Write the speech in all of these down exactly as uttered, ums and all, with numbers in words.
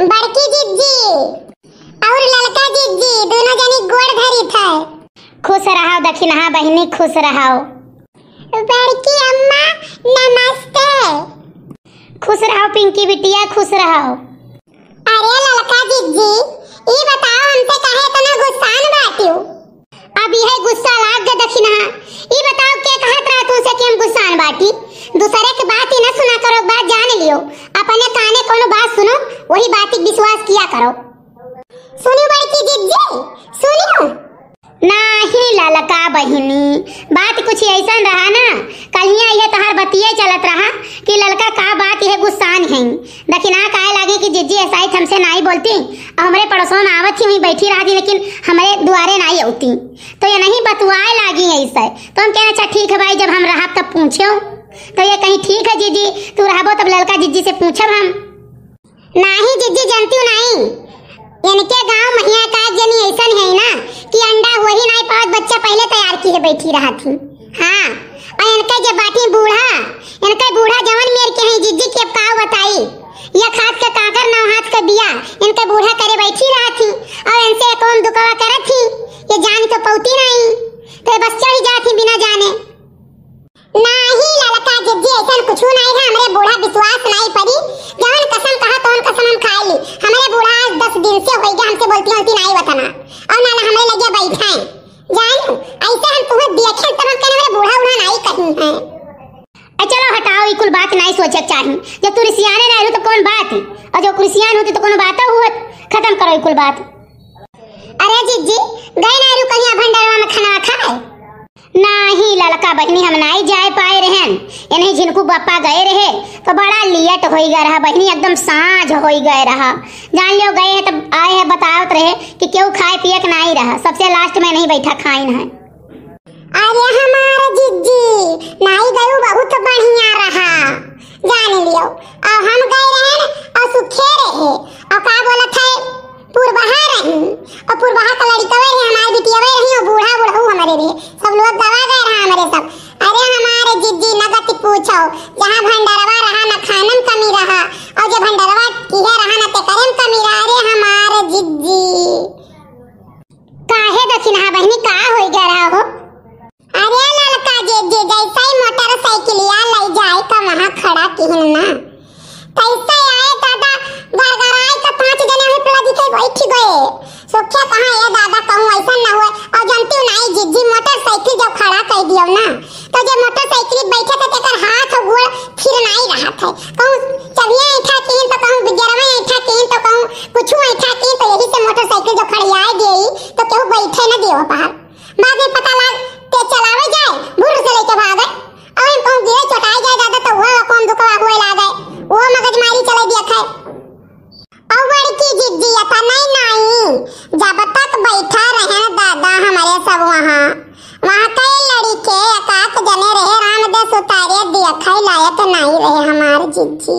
बड़की जिज्जी और ललका जिज्जी, दुनो जनी गोड़ धरी थे। खुश रहो दखिनहा बहिनी, खुश रहो। बड़की अम्मा, नमस्ते। खुश रहो पिंकी बिटिया, खुश रहो। अरे ललका जिज्जी, ई बताओ, हमसे काहे इतना गुस्सान बाटियो? अब यह गुस्सा लाग गए दखिनहा। ई बताओ, के कहत रहा तुमसे कि हम गुस्सान बाटी? दूसरे के बात ही ना सुना करो, एक बात जान लियो। अपने काने कोनो बात सुनो, वही बात ही विश्वास किया करो। सुनियो बड़की जिज्जी, सुनियो। नाही ललका बहिनी, बात कुछ ऐसन रहा ना, कलिया ये तोहार बतिये चलत रहा कि ललका का बात यह गुस्सान है। दखिनहा काहे लागी कि जिज्जी ऐसा ही हमसे नाही बोलती, और हमरे पड़ोसों में आवत ही, वहीं बैठी रहती, लेकिन हमरे दुआरे नाही आवती। तो ये नहीं बतुआए लागी ऐसे। तो हम कहें, "अच्छा ठीक है भाई, जब हम रहब तब पूछो।" तो ये कहीं, "ठीक है जिज्जी, तू रहबो तब ललका जिज्जी से पूछब हम।" नाही जिज्जी, जानती हो नाही, इनके गांव में यहाँ का जनी ऐसन है ना कि अंडा वही नाही पावत, बच्चा पहले तैयार किए बैठी रहत ही। हाँ, और इनके जब बाटी बूढ़ा, इनके बूढ़ा जवन मेर के हैं जिज्जी, की अब का बताई, एक हाथ के काकर नौ हाथ के बिया, इनके बूढ़ा करे बैठी रहत ही और इनसे कौन दुकवा करत ही, ये जान तो पौती नाही, तो ये बस चढ़ जात ही बिना जाने। नाही ललका जिज्जी, ऐसन कुछ नाही है, हमरे बूढ़ा विश्वास नाही पड़ी। जवन कसम कहा तवन कसम हम खाए ली। हमरे बूढ़ा आज दस दिन से होई गया, हमसे बोलती होती नाही वतना, और ना, ना हमरे लगे बैठा है। जान, ऐसे हम तुम्हें देखे तब हम कहने हमरे बूढ़ा उढ़ा नाही कहीं है। ए चलो हटाओ, ई कुल बात नाही सोचे के चाही। जब तू रिसियाने नाही रहू तो कौन बात है, और जो रिसियान होती तो कौन बात हुआ, खत्म करो ई कुल बात। अरे जिज्जी, गए नाही रहू कहीं भंडरवा में खाना खाए? नाही ललका बहिनी, हम नाही जाए पाए रहन, इन्हीं झिनकू बापा गए रहे तो बड़ा लेट होई गए रहा बहिनी, एकदम साँझ होई गए रहा। जान लियो गए हैं तब आए हैं बतावत रहे कि केहू खाए पिए के नाही रहा, सबसे लास्ट में इन्हीं बैठा खाइन है। अरे हमार जिज्जी, नाही गयू बहुत बढ़िया रहा, जान लियो। और हम गए रहन और सुखे रहे, और का बोलत है, पुरबहा रही, और पुरबहा का लड़िकवे रहे, हमार बिटियवे रही, और बूढ़ा बुढ़ऊ हमरे रहे, सब लोग गवा गए रहा हमरे सब। अरे हमारे जिज्जी न गति पूछो, जहाँ भंडरवा रहा न खानम कमी रहा, और जो भंडरवा किहे रहा न तेकरे में कमी रहा। अरे हमारे जिज्जी। काहे दखिनहा बहिनी, का होई गया रहा हो? अरे ललका जिज्जी, जैसे ही मोटरसाइकिलिया ले जाए का वहाँ खड़ा किहिन ना, तैसे आए दादा, गड़गड़ाए का पाँच जने हुई पलदि के बैठ गए। सोचे कहाँ ये दादा कहूँ ऐसा ना हुए, और जानती हो नाही जिज्जी, मोटरसाइकिल जब खड़ा कर दियो ना, तो जब मोटरसाइकिल बैठे थे तेकर हाथ और गोड़ फिर नाही रहा थे, कहूँ चबिया ऐठा किहिन तो कहूँ बिजरवा ऐठा किहिन तो कहूँ कुछ ऐठा किहिन, तो यही से मोटरसाइकिल जो खड़ियाए दिए तो केहू बैठे न दियो बाहर। बाद में पता लाग के चलावे जाए, भुर्र से लेके भागे। और हम कहूँ गिरे चटाई जाए दादा तो वह कौन दुखवा हुए लागे, वो मगजमारी चले दिया खाए। और बड़की जिज्जी अतने नाही, जब तक बैठा रहे दादा हमरे सब वहाँ, वहाँ कई लड़िके एकाक जने रहे, राम दे सुतारे दिया खाए लायक नाही रहे हमार जिज्जी।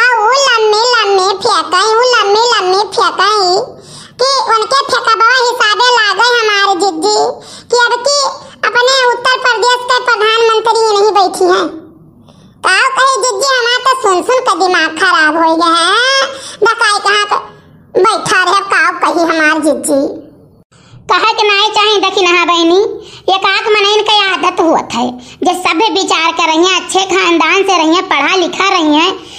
आ ऊ लम्मी लम्मी फेंकई, ऊ लम्मी लम्मी फेंकई कि उनके फेंकबवा हिसाबे लागे हमार जिज्जी कि अब की अपने उत्तर प्रदेश के प्रधानमंत्री नहीं बैठी हैं। का कही जिज्जी, हमार तो सुन सुन के दिमाग खराब हो गया है। दकाई कहाँ के बैठा रहे, का कही हमार जिज्जी। कहे के नाई चाही, दखिनहा बहिनी, एकाक मनइन के आदत होत है, जे सभे विचार के रहिए, अच्छे खानदान से रहिए, पढ़ा लिखा रहिए,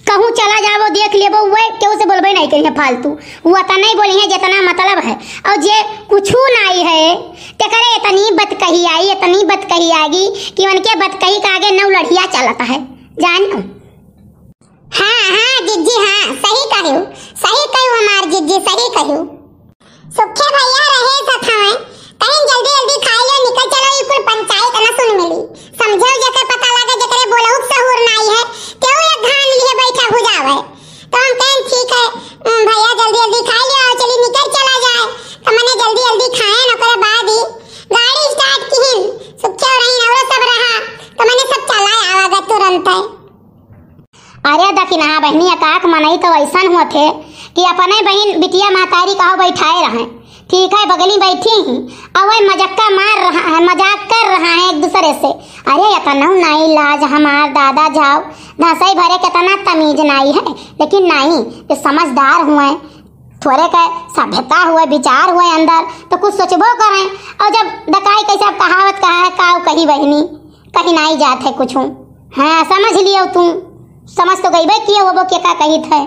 कहूँ चला जाबो, देख लेबो, वह केहू से बोलबे नहीं करिए फालतू, वो अतना ही बोली है जितना मतलब है। और जे कुछू नाई है, तेकरे इतनी बतकही आई, इतनी बतकही आगी कि उनके बतकही के आगे नौ लड़िया चलत है, जान लो। हाँ, हाँ, जिज्जी, हाँ, सही कहू, सही कहू हमार जिज्जी, सही कहू। सुखे भैया रहे सथावे, कहीं जल्दी जल्दी खाई लो, निकल चलो, ई कुल पंचायत न सुन मिली। समझो, जेकर पता लगे, जेकरे बोलहु के सहूर नाई है, तेहू एक घान लिए बैठा हो जावे। तो हम कहें, "ठीक है, उम, भैया जल्दी जल्दी खाई लियो, चली निकल चला जाए।" तो मने जल्दी जल्दी खाए न, ओकरे बाद ही गाड़ी start किहिन, सुखे रही, औरो सब रहा, तो मने सब चला आवा गए तुरंत है। अरे दखिनहा बहिनी, एकाक मनई तो ऐसन होत है कि अपने बहिन बिटिया महतारी कहो बैठाए रहे, ठीक है, बगली बैठी ही, अउ वह मजाक मार रहा है, मजाक कर रहा है एक दूसरे से। अरे, एतना नाई लाज हमार दादा जाओ, धसई भरे के एतना तमीज नाई है, लेकिन नाई, ये समझदार हुए, थोरे के सभ्यता हुए, विचार हुए अंदर, तो कुछ सोचबो करें। अउ जब दकाई कैसे अब कहावत कहा है, काऊ कही बहिनी, कही नाई जात है कुछ। हाँ, समझ लियो तू, समझ तो गईबे किए होबो के का कहित है।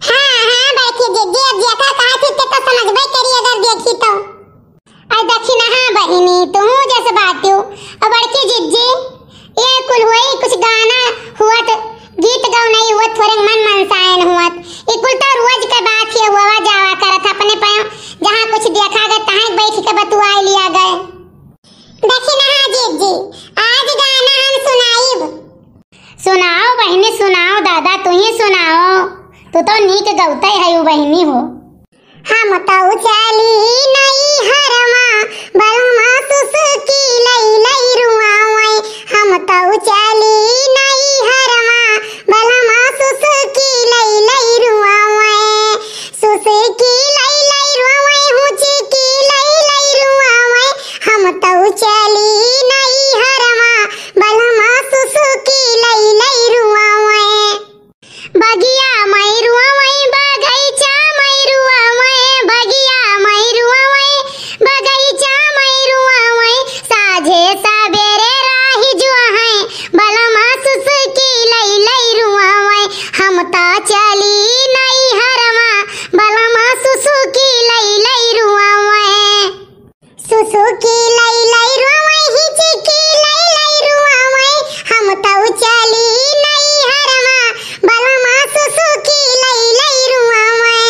हाँ, हाँ, बड़की जिज्जी, अब जेका कहा थी, ते तो समझबे करी अगर देखी तो। अरे दखिनहा बहिनी, तू जैसे बाटियो। अब बड़की जिज्जी, ये कुल हुई, कुछ गाना हुआ तो गीत गौ नहीं हुआ, थोरे मन मनसायन हुआ। ये कुल तो रोज के बात ही हुआ जावा करत, अपने पे जहाँ कुछ देखा गए, तहाँ बैठ के बतुआ लिया गए। दखिनहा जिज्जी, आज गाना हम सुनाइब। सुनाओ बहिनी, सुनाओ दादा, तू ही सुनाओ, तू तो नीक गौते है बहिनी हो। हम तौ चली नैहरवा, बलमा सुसुकी लई लई रुआवै। हम तौ चली नैहरवा, बलमा सुसुकी लई लई रुआवै। सुसुकी लई लई रुआवै, हुचकी लई लई रुआवै। हम तौ चली नैहरवा, बलमा सुसुकी लई लई रुआवै। बगिया मै रुआवै, बगैचा मै रुआवै, बगिया मै रुआवै, बगैचा मै रुआवै। साझे सबेरे राही जुआहै, बलमा सुसुकी लई लई रुआवै। हम तौ चली नैहरवा, बलमा सुसुकी लई लई रुआवै। सुसुकी लई लई रोवै, हिचकी लई लई रोवै, हम तौ चली नैहरवा, बलमा सुसुकी लई लई रोवै।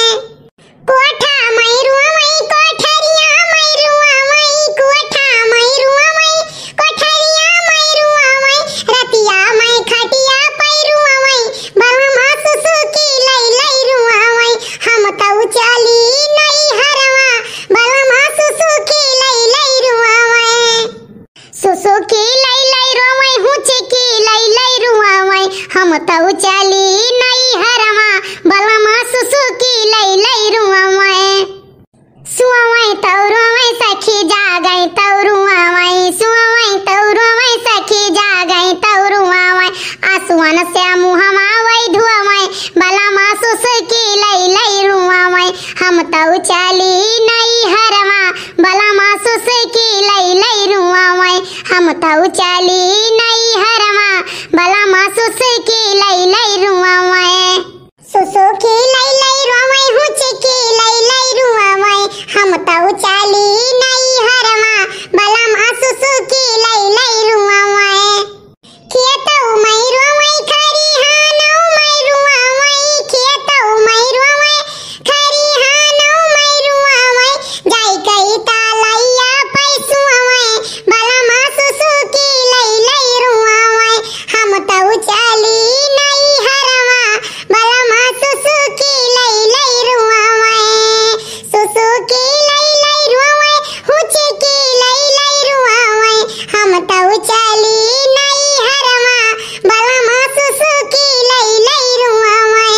कोठा मै रोवै, कोठरिया मै रोवै, कोठा मै रोवै, कोठरिया मै रोवै, रतिया मै खटिया पै रोवै, बलमा सुसुकी लई लई रोवै। हम तौ चली नैहरवा, बलमा सुसुकी लई लई रुआवै। सुसुकी लई लई रोवै, हुचकी लई लई रुआवै। हम तौ चली नैहरवा, बलमा सुसुकी लई लई रुआवै। सुआवै तौ रोवै सखी, जागै तौ रुआवै। सुआवै तौ रोवै सखी, जागै तौ रुआवै। आंसुअन से मुहवा वै धुआवै, बलमा सुसुकी लई लई रुआवै। हम तौ चली नैहरवा, बलमा सुसुकी लई लई रुआवै। हम तौ चली नैहरवा, बलमा सुसुकी लई लई रुआवै। सुसुकी लई लई रुआवै, हुचकी लई लई रुआवै। हम तौ चली नैहरवा, बलमा सुसुकी लई लई रुआवै। खेतौ मै रोवै, खरिहानौ मै रोवै, खेतौ मै रोवै, खरिहानौ मै रोवै, जाई कई तालैया पै सुआवै, बलमा सुसुकी लई लई रोवै। हम तौ चली नैहरवा, बलमा सुसुकी लई लई रोवै। सुसुकी लई लई रोवै, हुचकी लई लई रोवै। हम तौ चली नैहरवा, बलमा सुसुकी लई लई रोवै।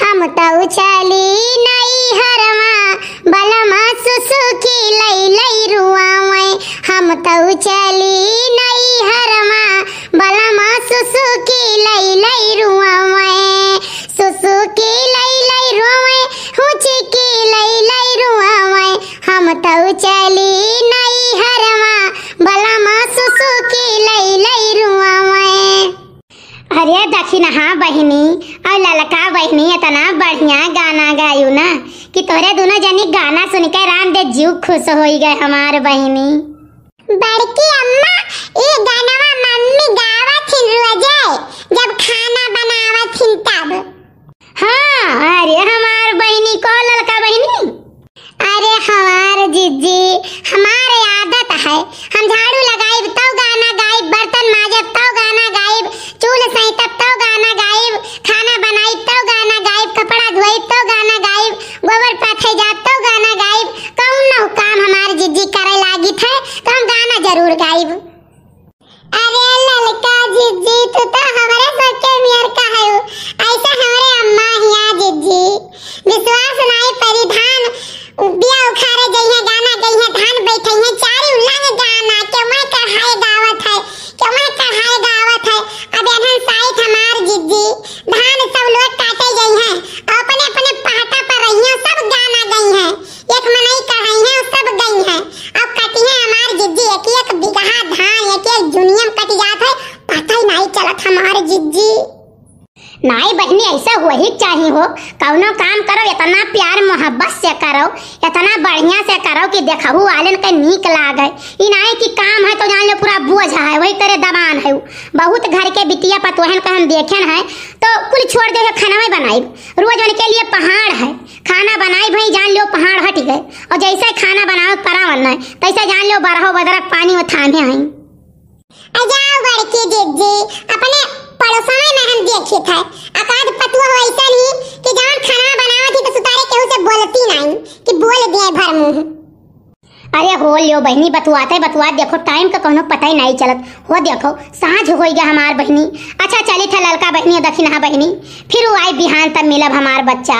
हम तौ चली नैहरवा, बलमा सुसुकी लई लई रोवै। हम तौ चली नैहरवा, बलमा सुसुकी लई लई रोवै। सुसुकी लई लई रोवै, हुचकी लई लई रोवै। हम तौ चली नैहरवा, बलमा सुसुकी लई लई रोवै। अरे दखिनहा बहिनी अउ ललका बहिनी, एतना बढ़िया गाना गायू ना कि तोहरे दुनो जनी गाना सुनिके राम दे जीव खुश होई गए हमार बहिनी। बड़की अम्मा, ई गानवा मम्मी गावत हिन रोजे, जब खाना बनावत हिन तब। हाँ, अरे हमार बहिनी, कहो ललका बहिनी। अरे हमार जिज्जी, हमार आदत है, हम झाड़ू लगाइब तौ गाना गाइब, बर्तन माजब तौ गाना गाइब, चूल्ह सैतब तौ गाना गाइब, खाना बनाइब तौ गाना गाइब, कपड़ा धोइब तौ गाना गाइब, गोबर पाथे जाब तौ गाना गाइब, कौनो काम हमार जिज्जी करे लागित है तो हम गाना जरूर गाइब। अरे ललका जिज्जी, तू तो हमरे सबके मियर का हऊ, ऐसे हम नहीं हो, कौनो काम करो, इतना प्यार मोहब्बत से करो, इतना बढ़िया से करो कि देखहु वालन के नीक लागे। ई नाहीं कि काम है तो जान लो पूरा बोझ है, वही तरह दबान है। बहुत घर के बिटिया पतोहन का हम देखेन है तो कुल छोड़ दे, खाना में बनाई, रोज उनके लिए पहाड़ है। खाना बनाई भाई, जान लो पहाड़ हट गए। और जैसे खाना बनावे परावन है, तैसे जान लो बरहो बदरक पानी में थामे हैं। आ जाओ बड़की जिज्जी, अपने पड़ोसवे में हम देखित है, अकाद पतुआ वैसन ही कि जवन खाना बनावत ही तो सुतारे केहू से बोलती नहीं कि बोल दिए भर मुंह। अरे हो लियो बहिनी, बतुआते बतुआत देखो टाइम का कौनो पता ही नहीं चलत। हो देखो साँझ होइ गया हमार बहिनी। अच्छा चली था ललका बहिनी और दखिनहा बहिनी, फिर वो आई बिहान तब मिलब हमार बच्चा।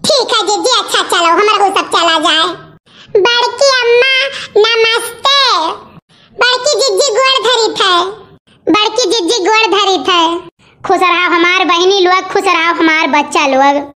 ठीक है जिज्जी, अच्छा चलो हमरा वो सब चला जाए। बड़की अम्मा नमस्ते। बड़की जिज्जी गोड़ धरी थे। बड़की जिज्जी गोड़ धरी थे। खुश रहो हमार बहिनी लोग, खुश रहो हमार बच्चा लोग।